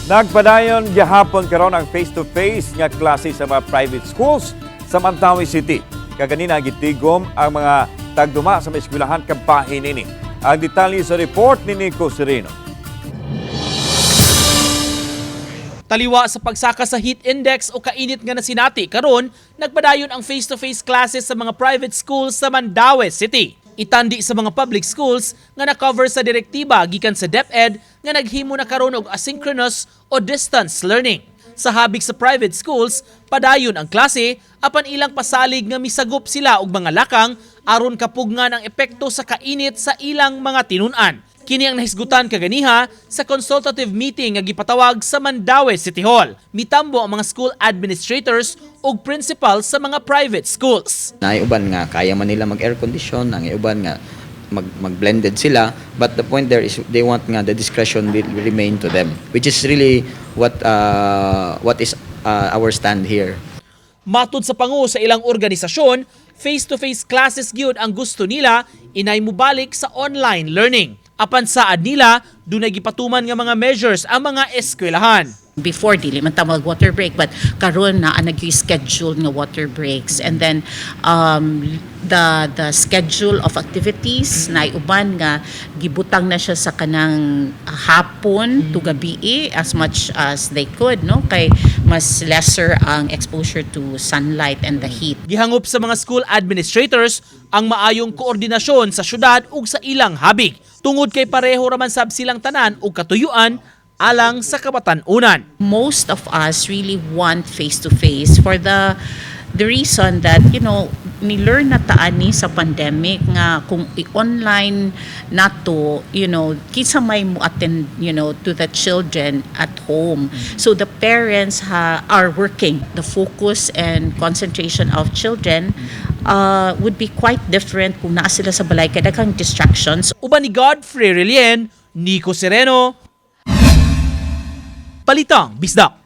Nagpadayon gihapon karon ang face-to-face nga klase sa mga private schools sa Mandaue City. Kaganina gitigom ang mga tagduma sa mga eskwelahan kabahin nini. Ang detalye sa report ni Nico Sereno. Taliwa sa pagsaka sa heat index o kainit nga nasinati karon, nagpadayon ang face-to-face classes sa mga private schools sa Mandaue City. Itandi sa mga public schools nga na-cover sa direktiba gikan sa DepEd nga naghimo na karon og asynchronous o distance learning. Sa habig sa private schools, padayon ang klase apan ilang pasalig nga misagop sila og mga lakang aron kapugngan ang epekto sa kainit sa ilang mga tinun-an. Kini ang nahisgutan kaganiha sa consultative meeting nga gipatawag sa Mandaue City Hall. Mitambo ang mga school administrators ug principal sa mga private schools. Naay uban nga kaya man nila mag air condition, ang uban nga mag blended sila, but the point there is they want nga the discretion will remain to them, which is really what is our stand here. Matud sa pangu sa ilang organisasyon, face-to-face classes gyud ang gusto nila inay mubalik sa online learning. Apan saad nila, dunay gipatuman nga mga measures ang mga eskwelahan. Before, dili man ta mag water break, but karon na nag schedule nga water breaks, and then the schedule of activities na uban nga gibutang na siya sa kanang hapon to gabi as much as they could, no, kay mas lesser ang exposure to sunlight and the heat. Gihangop sa mga school administrators ang maayong koordinasyon sa syudad ug sa ilang habig. Tungod kay pareho raman sab silang tanan og katuyuan alang sa kabatan-unan. Most of us really want face to face for the reason that ni-learn na ta ani sa pandemic nga kung i-online nato, kinsa may mo attend to the children at home? So the parents are working. The focus and concentration of children would be quite different kung naa sila sa balay kay daghang distractions. Uban ni Godfrey Relien, Nico Sereno, Balitang Bisdak.